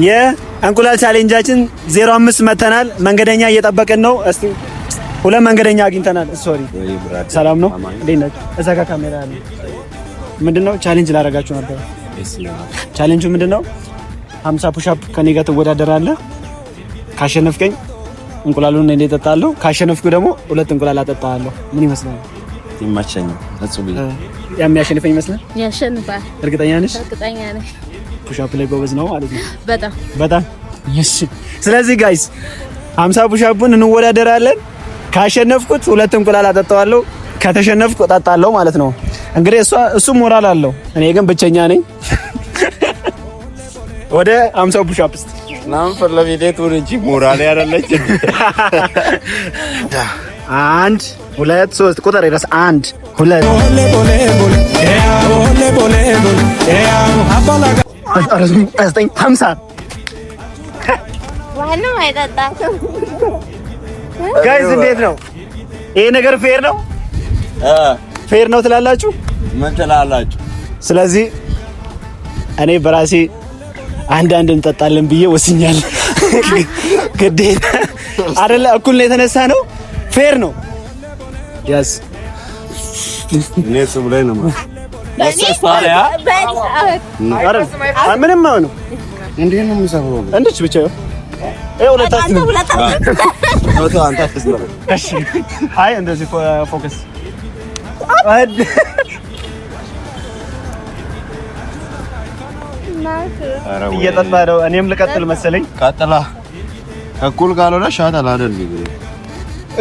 የእንቁላል challenge ኣችን 05 መተናል። መንገደኛ እየጠበቅን ነው። እስቲ ሁለት መንገደኛ አግኝተናል። Sorry፣ ሰላም ነው? እንዴት ናችሁ? እዛ ጋር ካሜራ አለ። ምንድነው challenge ላደርጋችሁ ነበር። ቻሌንጁ ምንድነው? 50 push up ከኔ ጋር ትወዳደራለህ። ካሸነፍከኝ እንቁላሉን እኔ እጠጣለሁ። ካሸነፍኩ ደግሞ ሁለት እንቁላል አጠጣለሁ። ምን ይመስላል? ይመቸኛል። የሚያሸንፈኝ ይመስላል? ያሸንፋል። እርግጠኛ ነሽ? እርግጠኛ ነኝ። Push up ላይ ጎበዝ ነው ማለት ነው። በጣም። በጣም። እሺ። ስለዚህ guys፣ 50 push up ኡን እንወዳደራለን። ካሸነፍኩት ሁለት እንቁላል አጠጣዋለሁ፣ ከተሸነፍኩ እጠጣለሁ ማለት ነው። እንግዲህ እሱ ሞራል አለው፣ እኔ ግን ብቸኛ ነኝ። ወደ 50 push up እስቲ። ናም ፈለቤቴ ቱን እንጂ ሞራል ያደለች። አንድ፣ ሁለት፣ ሶስት፣ ቁጥር ይረስ፣ አንድ፣ ሁለት፣ 9፣ 50። ማንም አይጠጣም። Guys፣ እንዴት ነው ይሄ ነገር? Fair ነው? Fair ነው ትላላችሁ? ምን ትላላችሁ? ስለዚህ እኔ በራሴ አንድ አንድ እንጠጣለን ብዬ ወስኛለሁ። ግዴታ አይደለ? እኩል ነው የተነሳ ነው። Fair ነው። Yes. እኔ ጽብ ላይ ነው። ምንም ነው። እንዴት ነው የሚሰብረው? እንድች ብቻ ይኸው ሁለታችን። አንተ አትስበረው። እሺ፣ አይ እንደዚህ focus። እየጠጣ ነው። እኔም ልቀጥል መሰለኝ። ቀጥላ። እኩል ካልሆነ shot አላደል።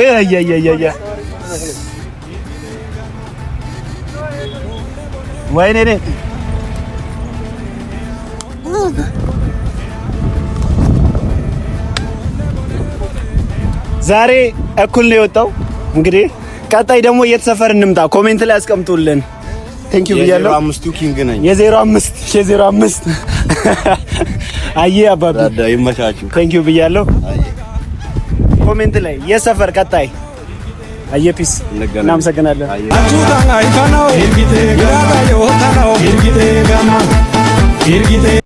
እየየየየ፣ ወይኔ እኔ ዛሬ እኩል ነው የወጣው። እንግዲህ ቀጣይ ደግሞ የት ሰፈር እንምጣ? Comment ላይ አስቀምጡልን። Thank you ብያለሁ። አምስቱ king ነኝ። የ05፣ የ05። አየ አባቢ። ይመቻችሁ። Thank you ብያለሁ። Comment ላይ የሰፈር ቀጣይ። አየ፣ peace፣ እናመሰግናለን።